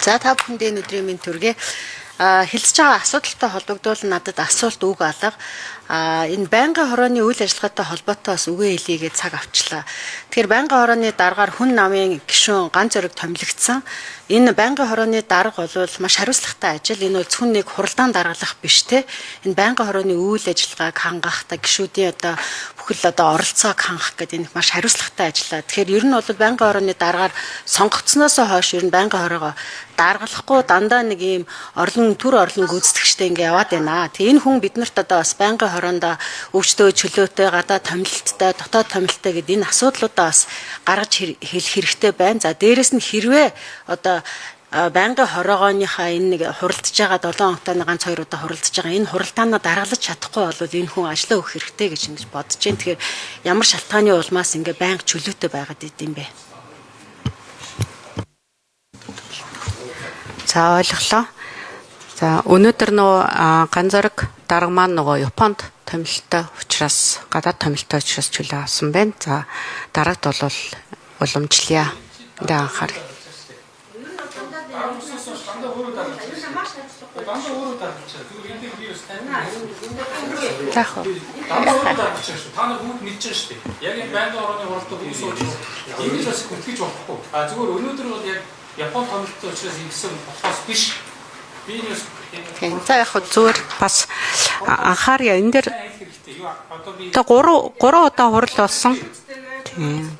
За, та бүхэндээ энэ өдрийн мэнд төргий. Хэлцэж байгаа асуудалтай холбогдуулан надад асуулт үг алга. Энэ байнгын хорооны үйл ажиллагаатай холбоотой бас үгээ хэлье гэж цаг авчлаа. Тэгэхээр байнгын хорооны даргаар хүн намын гишүүн ган зориг томилогдсон. Энэ байнгын хорооны дарга бол маш хариуцлагатай ажил. Энэ бол зөвхөн нэг хуралдаан даргалах биш те. Энэ байнгын хорооны үйл ажиллагааг хангах та гишүүдийн одоо бүхэл одоо оролцоог хангах гэдэг энэ маш хариуцлагатай ажил. Тэгэхээр ер нь бол байнгын хорооны даргаар сонгогдсоноос хойш ер нь байнгын хороогоо даргалахгүй дандаа нэг ийм орлон төр орлон гүйцэтгэгчтэй ингээ яваад байна. Тэгээ энэ хүн биднэрт одоо бас байнгын хороондоо өвчтөө чөлөөтэй, гадаа томилолттой, дотоод томилолттой гэдэг энэ асуудлуудаа бас гаргаж хэлэх хэрэгтэй байна. За, дээрэс нь хэрвээ одоо байнгын хороогооныхаа энэ нэг хуралдаж байгаа 7 хоногтой ганц хоёр удаа хуралдаж байгаа энэ хуралдаанаа даргалж чадахгүй бол энэ хүн ажлаа өгөх хэрэгтэй гэж ингэж бодож байна. Тэгэхээр ямар шалтгааны улмаас ингээ байнга чөлөөтэй байгаад идэм бэ? За, ойлголоо. За, өнөөдөр нөгөө ганзараг дарга маань нөгөө Японд томилолтой учраас, гадаад томилолтой учраас чөлөө авсан байна. За, дараагт бол уламжлая. Энд анхаар. Дандаа өөрөө даргалж байгаа. Зүгээр энэ дээр би бас тань. За яг. Дандаа өөрөө даргалж байгаа шүү. Та нар бүгд мэдж байгаа шүү дээ. Яг энэ байнгын орооны хуралдаа бүгд сууж ингэж бас хөтлөж болохгүй. А зүгээр өнөөдөр бол яг Япон томилолтой учраас ингэсэн болохоос биш. Би энэ бас Тийм. За, яг зүгээр бас анхаарья. Энэ дээр хэрэгтэй. Юу одоо би одоо 3 3 удаа хурал болсон. Тийм.